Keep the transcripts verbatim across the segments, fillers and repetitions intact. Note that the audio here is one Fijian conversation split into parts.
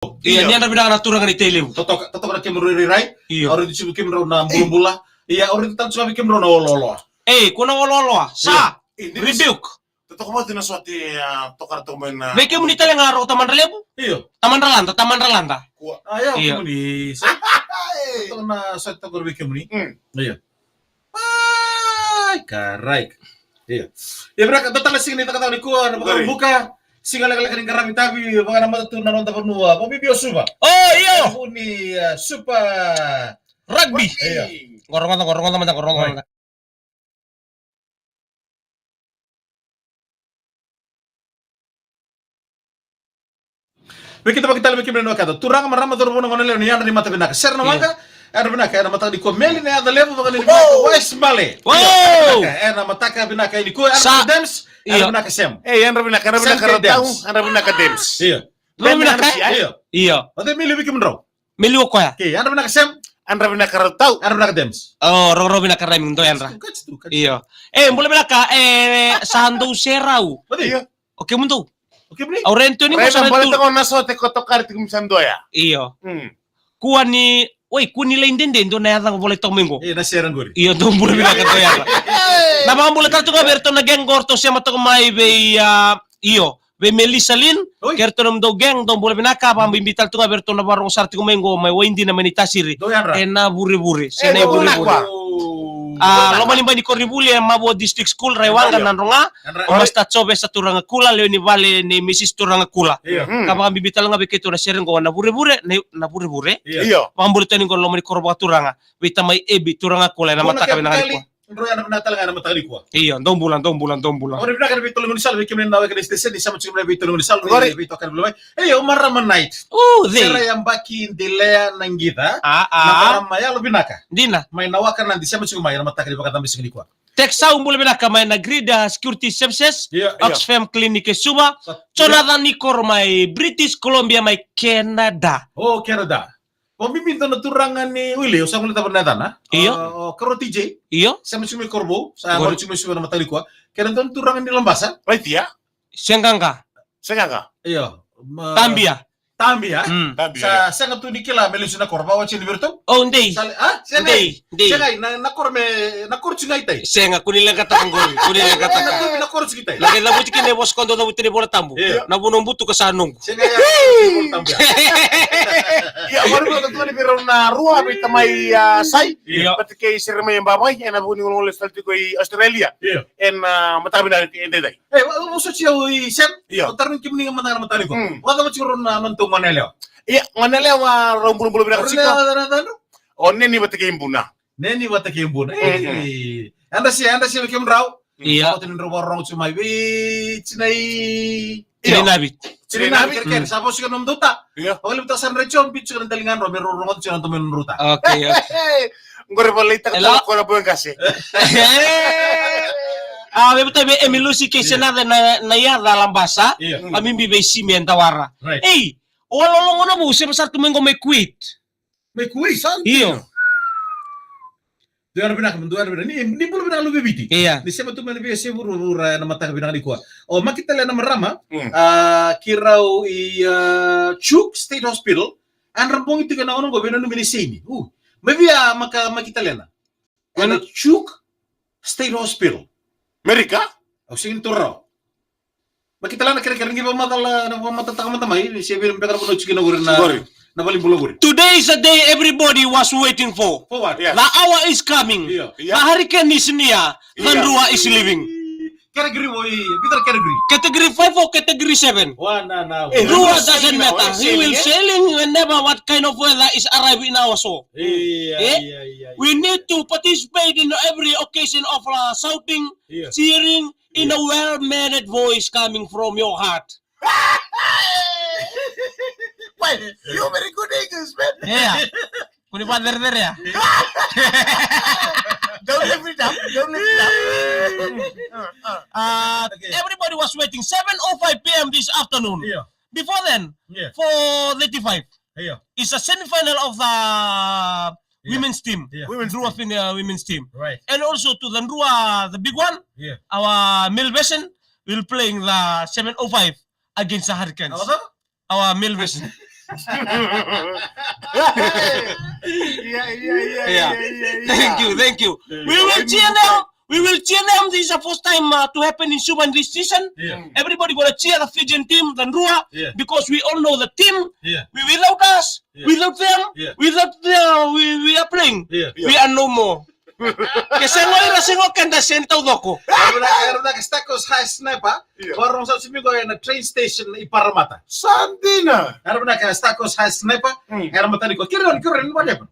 Ia, ni yadra vinaka na turaga ni Tailevu. Totoka, totoka na kemudrau irairai. Io. Au raica tiko kemudrau na bulabula. Ia, au raica tale tiko vei kemudrau na olooloa. Ei, ko na olooloa. Sa. Io. Rebuke. Totoka vata na sote, a, toka toka mai na. Vei kemuni tale ga Rogo Tamadra Levu? Io. Tamadra Lada, Tamadra Lada. Kua. A, io, io. Kemuni. Sa. Totoka na sote toka vei kemuni. Mm. Io. Ai, karai. Io. Ia, vinaka, dua tale na siga ni cakacaka nikua, na Vakavuka. Siga lekaleka ni qaravi tavi, vakanamata tu na noda vanua. Vakabibi o Suva. O, io. Vuni, a, Super Rugby. Io. Qo rogoca, qo rogoca mada, qo rogoca mada. Vei keitou vakatale vei kemuni na wekada. Turaga, marama, cauravou, na gone yalewa, ni yadra ni mata vinaka. Sere na waqa, yadra vinaka, ena mataka nikua. Meli na yaca levu, vakanuinui vinaka, Wise Male. Io. Ena mataka vinaka nikua, yadra vinaka Dems, yadra vinaka Sem. E, yadra vinaka, yadra vinaka Rautau, yadra vinaka Dems. Io. Vinaka, io. Io. O cei meli vei kemudrau? Meli o koya. Ke, yadra vinaka Sem. Yadra vinaka Rautau. Yadra vinaka Dems. O, rogorogo vinaka Raimi, dou yadra. Io. E, bula vinaka, e, sa dou serau. Io. O kemudou. O kemuni? Au raica ni qo sa na bale tu. Tiko na sote ko tokari tiko mi sa doya. Io. Mm. Kua ni, oi, kua ni lai dede, dou na yaca qo volai toka mai qo. E, na sere qori. Io, dou bula vinaka dou yadra. Na vakabula tale tu ga vei iratou na gang qo ratou sema toka mai vei, a, io. Vei Melissa Lynn, oi. Kei ratou na nomudou gang, dou bula vinaka, vakabibi tale tu ga vei ratou na vakarogo sara tiko mai qo, mai Waidina, mai Naitasiri. Dou yadra. Ena Vurevure, se na Vurevure. A, loma ni bai ni koronivuli, e Mavoa District School, Raiwaqa, Nadroga. O Master Jove sa turaga Kula, lewe ni vale nei Missus Turaga Kula. Io. Ka vakabibi tale ga vei keitou na sere qo na Vurevure, na, na Vurevure. Io. Vakabula tale qo loma ni koro vakaturaga. Vei tamai Ebi Turaga Kula, ena mataka vinaka nikua. Drau yadra vinaka tale ga ena mataka nikua. Io, dou bula, dou bula, dou bula. Ora vinaka na veitologani sala, vei kemuni na weka ni station, ni sema tiko na veitologani sala, ni veitokani bula mai. Ei, o marama night. O, cei? Sera yabaki delea na qita. A, a. Na marama yalo vinaka. Dina. Mai na waka na di sema tiko mai, ena mataka ni vakacaba siga nikua. Text au bula vinaka mai na Grid, a, Security Services, io, io. Oxfam Clinic e Suva. Sa-, Jonathan Nikoro mai British Columbia mai Canada. O, Canada. O, bibi dua na turaga ni Wili, o sa gole tava na yacana. Io. O, o Karo T J. Io. Sema tiko mai Korovou, sa gole tiko mai Suva na mataka nikua. Kena dua na turaga ni Labasa. Raitia. Segaga. Segaga. Io. Ma-, Tabia. Tabia. Mm. Tabia, sa, io. Sega tu ni kila me lesu na koro, va wati ni viratou. O, dei. Sa le, a? Sega. Dei, dei. Sega, na, na koro me, na koro tiko ga i tai. Sega, kua ni leqataka qori, kua ni leqataka. Na koro tiko i tai. Na qai cavuti kina e vosa ko dou cavuti na iVola Tabu. Io. Na vanua butuka sa noqu. Sega, ia, ia, ia, ia, ia, ia, ia, vei rau na rua, vei tamai, a, Sai. Io. Vata kei Sere mai e Bavai, ena vuku ni gole tale tiko i Australia. Io. Ena, a, mataka vinaka edaidai. E, au, au soti au i Sem. Io. Au tarogi kemuni ga mada ga na mataka nikua. Mm. Vakacava tiko rau na nodatou gone yalewa? Ia, gone yalewa rau bulabula vinaka tiko. Rau na, na, na, na, o Neni vata kei Buna. Neni vata kei Buna. Mm, mm. E, yadra se, yadra se vei kemudrau. Io. Vata ni drau vakarorogo tiko mai vei tinai. Io. Tinai Navi. Tinai Navi. Kerekere, mm. Sa vosa tiko na nomudou ta. Io. Vakalevutaka sara na retio, biu tiko na daligadro, me rau rogoca tiko na domo ni nodrau ta. Okay, okay. Qori valeitaka tale ko na boy qase. A, vei vata vei Emi Lusi kei Senaca na, na yaca Labasa. Io. A, bibi vei Simi e Dawara. Right. Ei, o Lologo na vu, sema sara tu mai qo mai Kuwait. Mai Kuwait? Io. Dou yadra vinaka, dou yadra vinaka. Ni, ni bula vinaka luve Viti. Ia. Ni sema tu mai na veiyasai vuravura ena mataka vinaka nikua. O Makitalena marama, mm, a, keirau i, a, Chuuk State Hospital. Yadra bogi tiko na gauna qo veinanumi ni Saini. U, mai vei a Maka, Makitalena. Ena Chuuk State Hospital. Merika? Au sega ni taura rawa. Makitalena, kerekere ni vakamacala, na vakamatatataka mada mai, se vei beka na vanua tiko kina qori na, qori, na valenibula qori. Today is the day everybody was waiting for. For what? Yes. The hour is coming. Io. Yeah. The hurricane is near. The, yeah, Drua is leaving. Category, oi, which category? Category five or category seven? Wa na, na. Eh, Drua doesn't matter. He will sailing whenever what kind of weather is arriving in our shore. Io, io, io, io. We need to participate in every occasion of, uh, shouting, cheering, in a well-mannered voice coming from your heart. Wait, you very good English, man. Yeah. Kua ni vakacerecerei. Don't lift it up. Don't lift it up. Uh, uh. Uh, okay. Everybody was waiting. Seven oh five p m this afternoon. Yeah. Before then, yeah, four thirty-five. Yeah. It's a semi-final of the women's team. Yeah. Women's Drua team. Fin-, uh, women's team. Right. And also to the Drua, the big one, yeah, our male version will playing the seven oh five against the Hurricanes. Our male version. Yeah, yeah, yeah, yeah, yeah, yeah. Thank you, thank you. We will cheer them. We will cheer them. This is the first time, uh, to happen in Suva in this season. Yeah. Everybody gonna cheer the Fijian team, the Drua, yeah, because we all know the team. Yeah. We, without us, yeah, without them, yeah, without the, we, we are playing. Yeah. We are no more. Ke sega o ira, sega o keda, sega ni taucoko. Era vinaka, era vinaka Stakos High Sniper. Io. Vakarorogo sa tiko mai qo ena train station i Parramatta. Sa dina. Era vinaka Stakos High Sniper. Mm. Era matani qo. Carry on, carry on, what happened?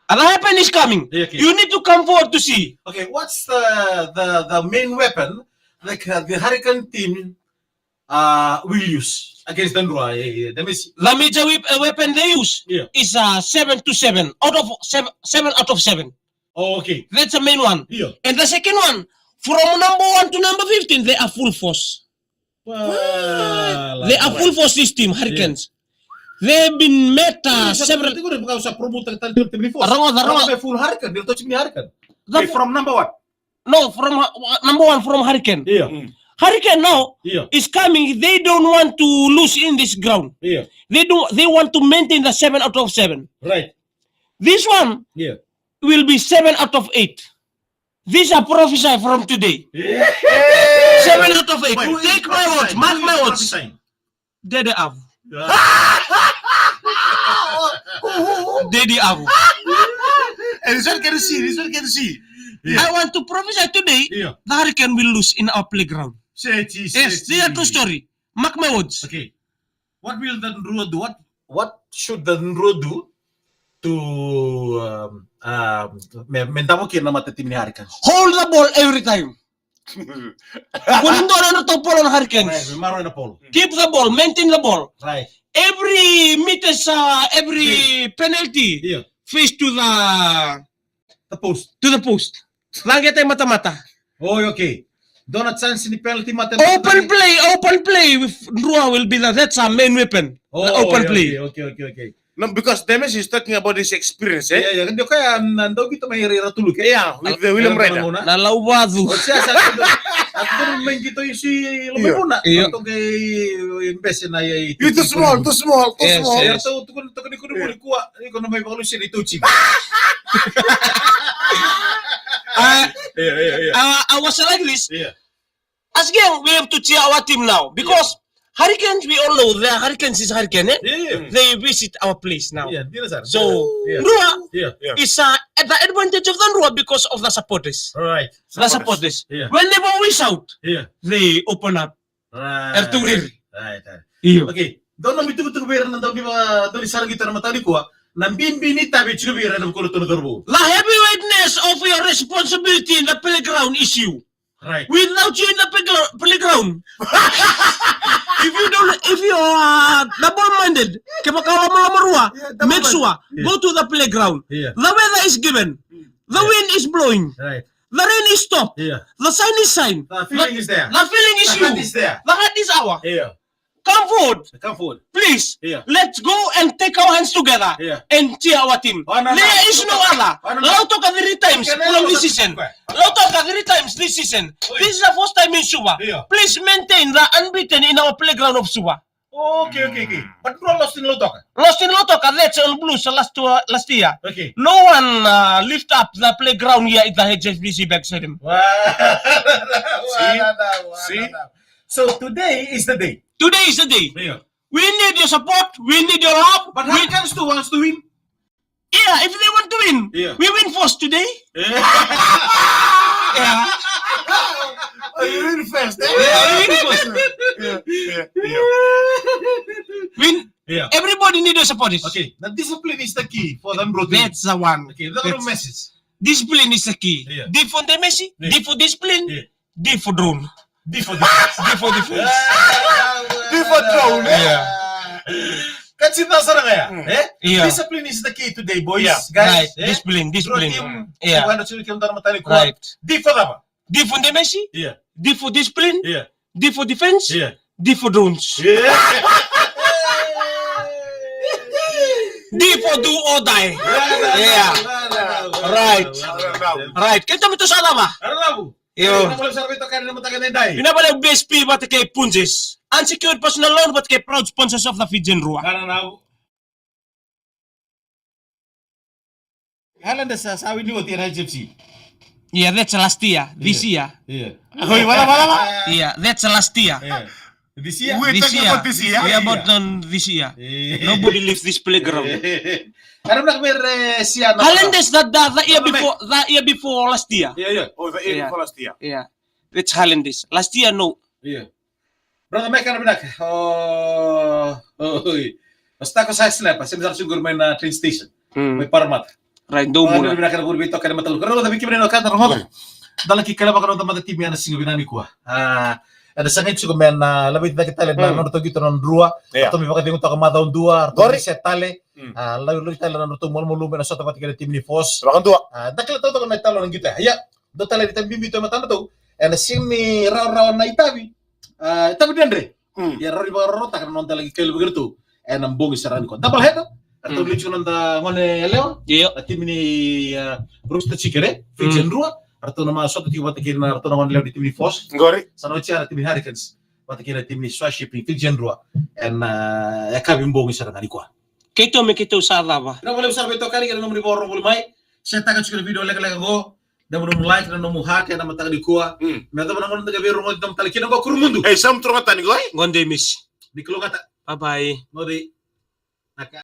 Another weapon is coming. Yeah, okay. You need to come forward to see. Okay, what's the, the, the main weapon the, the Hurricane team, uh, will use against the Drua? Eh, eh, that means the major weap-, uh, weapon they use, yeah, is, uh, seven to seven out of seven, seven out of seven. Oh, okay. That's the main one. Yeah. And the second one, from number one to number fifteen, they are full force. Wow. They are full force, this team, Hurricanes. Yeah. They've been met, uh, several. Rogoca, rogoca. Full Hurricane. They're touching the Hurricane. Hey, from number one. No, from, uh, number one, from Hurricane. Yeah. Mm. Hurricane now, yeah, is coming. They don't want to lose in this ground. Yeah. They do. They want to maintain the seven out of seven. Right. This one, yeah, will be seven out of eight. This a prophesy from today. Yeah. Seven out of eight. Wait, take my words, mark my words. Dede Avu. Yeah. Dede Avu. And this one can see, this one can see. Yeah. I want to prophesy today, yeah, the Hurricane will lose in our playground. Yes, this is a true story. Mark my words. Okay. What will the Drua do? What, what should the Drua do to, um, um, me, me davo kina na matatimi ni Hurricanes? Hold the ball every time. Kua ni dua na nodratou polo na Hurricanes. Right, me maroroya na polo. Keep the ball, maintain the ball. Right. Every meters, uh, every penalty, yeah, face to the, the post. To the post. Lageta i matamata. Oh, okay. Dua na chance ni penalty mata. Open play, open play with Drua will be the, that's our main weapon. Oh, the open play. Okay, okay, okay, okay. No, because Demis is talking about his experience, eh? Yeah, yeah. Dua kaya na dau kita mai ira tulu ke. Yeah, with the William Ryder. Na lauvacu. O sia sa tu mai kita isi lumai muna. Iya. Toke bese na ya. Too small, too small, too small. Yes, yes. Toke ni kua ni kua ni kua na mai valusi ni tuchi. I, yeah, yeah, yeah. I, I was like this. Yeah. As again, we have to cheer our team now because, yeah, Hurricanes, we all know the Hurricanes is Hurricane, eh? Yeah, yeah. They visit our place now. Yeah, dina sara. So, yeah, Drua, yeah, yeah, is, uh, at the advantage of the Drua because of the supporters. Right. The supporters. Yeah. Whenever we shout, yeah, they open up. Right. Right, right. Io. Okay. Dou na mai tukutuku vei ira na dau ni va, dau ni sara qito ena mataka nikua. Na bibi ni itavi e tiko vei ira ena vukuna tu na cauravou. The heavy weightness of your responsibility in the playground is you. Right. Without you in the playgra-, playground, if you don't, if you are double-minded, kevaka o lomalomarua, yeah, double-minded, make sure, yeah, go to the playground. Yeah. The weather is given. Mm. The, yeah, wind is blowing. Right. The rain is stop. Yeah. The sun is shine. The feeling is there. The feeling is you. The heart is there. The heart is our. Yeah. Come forward. Come forward. Please. Yeah. Let's go and take our hands together, yeah, and cheer our team. There is no other. Lautoka three times from this season. Lautoka three times this season. Oi. This is the first time in Suva. Yeah. Please maintain the unbeaten in our playground of Suva. Okay, okay, okay. But Drua lost in Lautoka. Lost in Lautoka, that's all Blues last, uh, last year. Okay. No one, uh, lift up the playground here at the H S B C Bank Stadium. Wow. See? Wow, wow, wow. So today is the day. Today is the day. Yeah. We need your support. We need your help. But how comes to wants to win? Yeah, if they want to win, yeah, we win first today. Yeah. Yeah. Oh, you win first, eh? Yeah, we win first. Yeah, yeah, yeah. Win. Yeah. Everybody need your support. Okay, the discipline is the key for the Drua. That's the one. Okay, the message. Discipline is the key. Yeah. D for the Messi, yeah, D for discipline. Yeah. D for drone. D for defense. D for defense. D for drone, eh? Yeah. Ka tiko sara ga ya, eh? Yeah. Discipline is the key today, boys, yeah, guys, right, eh? Discipline, discipline. Drua team, yeah, wanda tiko kina na mataka nikua. Right. D for cava? D for the Messi. Yeah. D for discipline. Yeah. D for defense. Yeah. D for drones. Yeah. D for do or die. Yeah. Right. Right. Keitou mai toso cava? Io. Vinaka vakalevu B S P vata kei Punjas. Unsecured personal loan vata kei proud sponsors of the Fijian Drua. Highlanders sa, sa wini oti ena H F C. Yeah, that's last year. This year. Oi, wala, wala, wala. Yeah, that's last year. This year. This year. We are about done this year. Nobody leaves this playground. Ana mna mere sia na. Highlanders that, that, that year before, that year before last year. Yeah, yeah. Oh, the year Yeah. before last year. Yeah, that's Highlanders. Last year, no. Yeah. Brother Mike, ana vinaka. Oh, oi. Basta ko sa snap, sem sa sugur mai na train station. Mm. Mai Parramatta. Right, dou Ana muna. Vinaka na vuri vei toka na mata luka. Rau da viki mai na kada rogo. Dala ki kaleva kana da mata timi ana siga vinani kua. Ah, ada sangai tsuko men na lavi taki tale na Mm. nona toki tona drua. Yeah. Tomi vaka tingu toka mata dua. Tomi Gori. Se tale. Mm. Ah, lavi lavi tale na nona tomo mo lume na sota vata kena timi ni Force. Vakadua. Ah, dakala tau toka na talo na kita. Ya. Do tale ni tambi mi to mata na tau. Ena simi rau rau na itavi. Ah, itavi dendre. Mm. Ia rau ni vakarorotaka na noda laki kailu vei iratou ena bogi sara nikua. Double header. Eratou Mm. liu tiko na noda gone yalewa. Yeah. Na timi ni ah, Rooster Chicken, eh? Fiji Mm. Drua. Eratou na ma sota tiko vata kei na ratou na gone yalewa ni timi ni Force. Gori. Sa na oti ya na timi ni Hurricanes vata kei na timi ni Swashi Pink Fiji Drua. Ena ah, yakavi bogi sara ga nikua. Keitou me keitou sa cava. Ina vale sa vei toka ni kena nomuni voro voli mai. Se taka tiko na video lekaleka go. Na nomu like, na nomu heart, ena mataka nikua. Mm. Me cava na gone daga vei rogo nomu tale kina go Kurumudu. Ei, sa mutu rogo tani go, ei. Gone misi. Ni kilogata. Bye bye. Nodi. Naka.